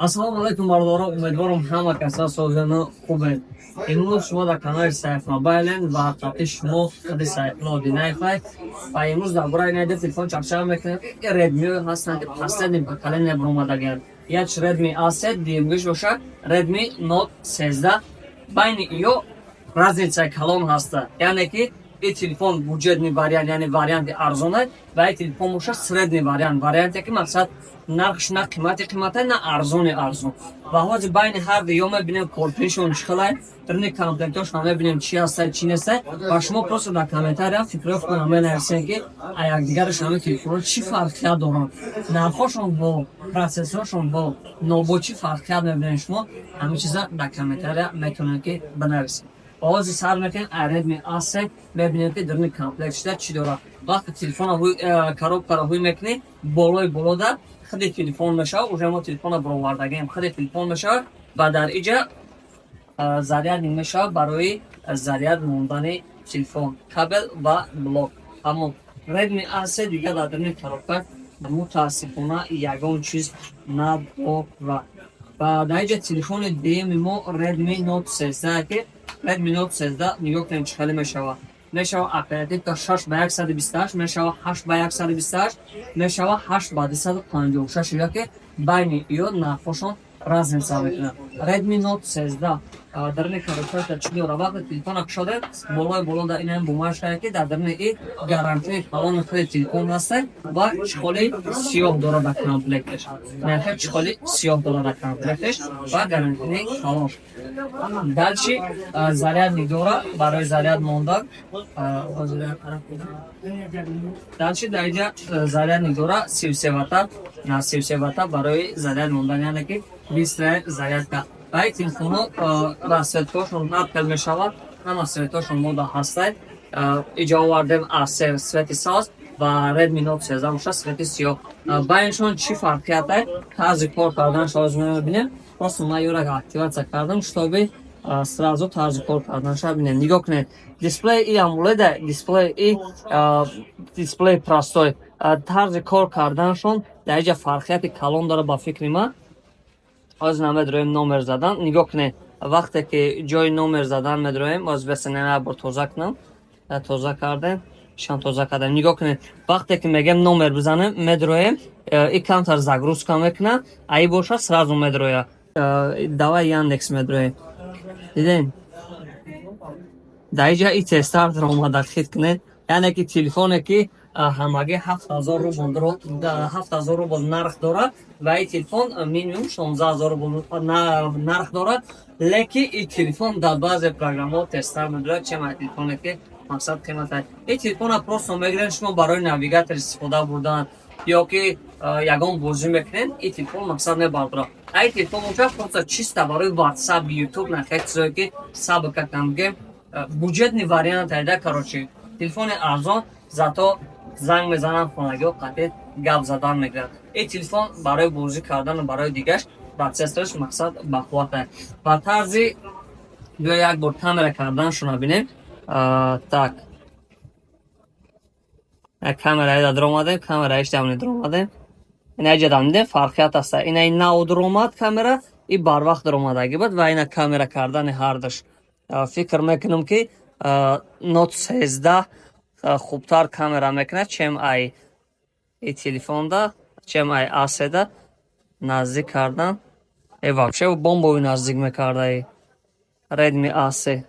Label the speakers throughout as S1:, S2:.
S1: Ассалому алайкум, бародарон, умедворам, ҳама каса созану хубед. Имрӯз шумо дар канали Сайф Мобайлен ва қати шумо худи Сайфулло Динаевай ва имрӯз дар бораи найда телефон чақчақ мекунем. Redmi ҳастанд, ки последний поколение баромадагианд. Яч Redmi A7, дуюмгиш бошад Redmi Note 13. Байни иё разница калон ҳаста, яъне ки и телефон бюджетный вариант, яъне варианти арзона, ва и телефон бошад средний вариант, варианте ки мақсад нархш на қимати қимата, на арзони арзон. Ва ҳозир байни ҳар ду ё мебинем, корпишон чӣ хелай, даруни комплектошон мебинем, чӣ ҳастай, чӣ нестай. Ва шумо просто дар комментария фикрҳои худтон менависем, ки якдигараш ҳамин телефонҳо чӣ фарқият доранд, нархҳошон бо процессоршон бо нобо чӣ фарқият мебинем. Шумо ҳамин чиза дар комментария метавонед, ки бинависед. Оғози сар мекунем а Redmi A3. Мебинем, ки даруни комплект шуда чӣ дорад. Вақте телефона коробкаро ҳуй мекунӣ, болои болода худи телефон мешавад. Уже мо телефона баровардагием, худи телефон мешавад ва дар иҷа зарядник мешавад барои заряд мондани телефон, кабел ва блок. Аммо Redmi A3 дигар дар даруни коробка мутаассифона ягон чиз надорад. Ва дар иҷа телефони дуюми мо Redmi Note 13, ки Redmi Note 13 нигоҳ кунем, чӣ хеле мешавад. Мешава оперативка 6 ба 128, мешава 8 ба 128, мешава 8 ба 256, яке байни иё нархҳошон разница мекунад. Redmi Note 13 даруни коробкаша чӣ дорад? Вақте телефона кушодем, болои боло дар инам бумажкае, ки дар даруни и гарантияи калони худи телефон ҳаста ва чехоли сиёҳ дорад дар комплекташ. Нархи чехоли сиёҳ дорад дар комплекташ ва гарантияи калон. Дальше зарядник дорад барои заряд мондан. Дальше дар инҷа зарядник дорад 33 ватта, 33 ватта барои заряд мондан, яъне ки быстрая зарядка. Ва ин телефонҳо расцветкошон ҳар хел мешавад, ҳама цветошон мода ҳастай. Иҷа овардем A3 цвети сабз ва Redmi Note 13 бошад цвети сиёҳ. Байншон чӣ фарқиятай, тарзи кор карданаш ҳозир мебинем. Просто ман ёра активация кардам, чтобы сразу тарзи кор карданашро бинем. Нигоҳ кунед, дисплей и AMOLED, дисплей и дисплей простой. Тарзи кор карданашон дар инҷа фарқияти калон дорад ба фикри ман. Ҳозир намедроем номер задан. Нигоҳ кунед, вақте ки ҷои номер задан медроем, ҳозир бесена як бор тоза кунам. Тоза кардем, ишам тоза кардем. Нигоҳ кунед, вақте ки мегем номер бизанем, медроем, и камтар загрузка мекунад, а и бошад сразу медроя. Давай Яндекс медроем. Дидем, дар инҷа и тезтар омада. Хит кунед, яъне ки телефоне ки ҳамагӣ 7000 рубл, 7000 рубл нарх дорад ва ин телефон минимум 16 000 рубл нарх дорад, лекин ин телефон дар баъзе программаҳо тезтар медорад, чем ай телефоне ки мақсад қимата. Ин телефона просто мегиред шумо барои навигатор истифода бурдан ё ки ягон бозӣ мекунед, ин телефон мақсад мебардорад. А ин телефон бошад просто чисто барои WhatsApp, YouTube, нахе чизое ки сабка кам бигем, бюджетный вариант айда. Короче, телефони арзон, зато занг мезананд хонагиҳо, қатъи гап задан мегирад. Ин телефон барои бозӣ кардану барои дигаш процессораш мақсад бақувват аст. Ва тарзи биё як бор камера карданашонро бинем. Так, камераи даромадем, камераиш дамни даромадем, ина иҷа дам дидем, фарқият аста. Ина нав даромад камера, и барвақт даромадагӣ буд. Ва ина камера кардани ҳардуш, фикр мекунам, ки Note 13 хубтар камера мекунад, чем ай и телефонда, чем ай A3-да. Наздик кардан, э, вообще бомбови наздик мекарда. Redmi A3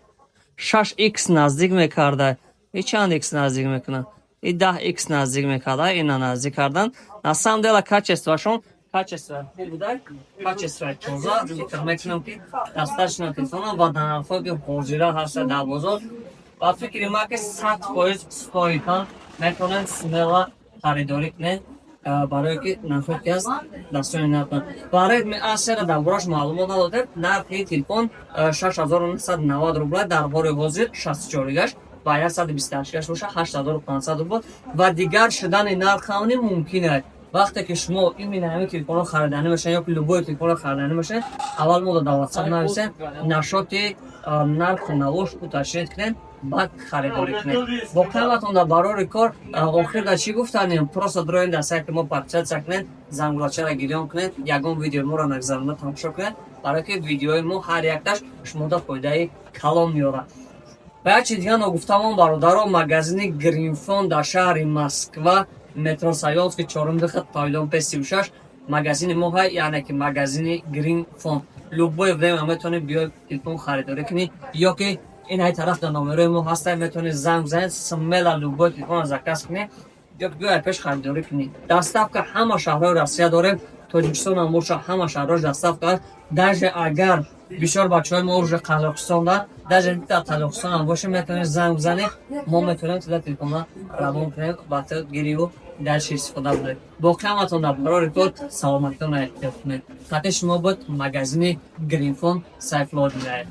S1: 6x наздик мекарда, и чанд x наздик мекунад? И 10x наздик мекарда. Ина наздик кардан, на самом деле качествошон, качество хуб буда, качество тоза. Фикр мекунам, ки достаточно телефона ва дар нархҳое ки ҳозира ҳаста дар бозор, ба фикри ман, ки 100% стоитан метавонед смело харидорӣ кунед, барое ки нархҳое ки аст, дастони нарх. Ва Redmi A3 дар бораш маълумот надодем. Нархи телефон 6990 рубла дар бори ҳозир, 64гаш ва 128гаш боша 8500 рубл ва дигар шудани нархавни мумкин аст. Вақте ки шумо именно ҳамин телефонро хариданӣ мешавед ё ки любой телефонро хариданӣ мешавед, аввал мо дар WhatsApp нависем, насчёти нарху навош уточнить кунем, баъд харидорӣ кунем. Боқиаматон дар барори кор. Охир дар чӣ гуфтанем? Просто дроен дар сайти мо подписаться кунед, зангулачаро гирён кунед, ягон видеои моро нагзаронда тамошо кунед, барое ки видеои мо ҳар якташ шумода фоидаи калон меорад. Ва як чиз дига ногуфтамон, бародаро: магазини Гринфон дар шаҳри Москва, метро Савёловский, чорум выход, павильон П36 магазини мо ҳай, яъне ки магазини Гринфон. Любое время метавонед биёед, телефон харидорӣ кунӣ, ё ки ин ҳай тараф дар номерои мо ҳаста, метавонед занг бизанед, смело любой телефонро заказ кунед ё ки биёед, пеш харидорӣ кунӣ. Доставка ҳама шаҳрҳои Россия дорем, Тоҷикистон ҳам боша, ҳама шаҳрҳош доставка аст. Даже агар бисёр бачаҳои мо уже Қазоқистонда, даже дар Қазоқистон ҳам боша, метавонед занг бизанед, мо метавонем туда телефонро равон кунем ва ту гириву дальше истифода буред. Боқӣ ҳаматон дар барори кор, саломатитонро эҳтиёт кунед. Хати шумо буд магазини Гринфон, Сайфулло Динаев.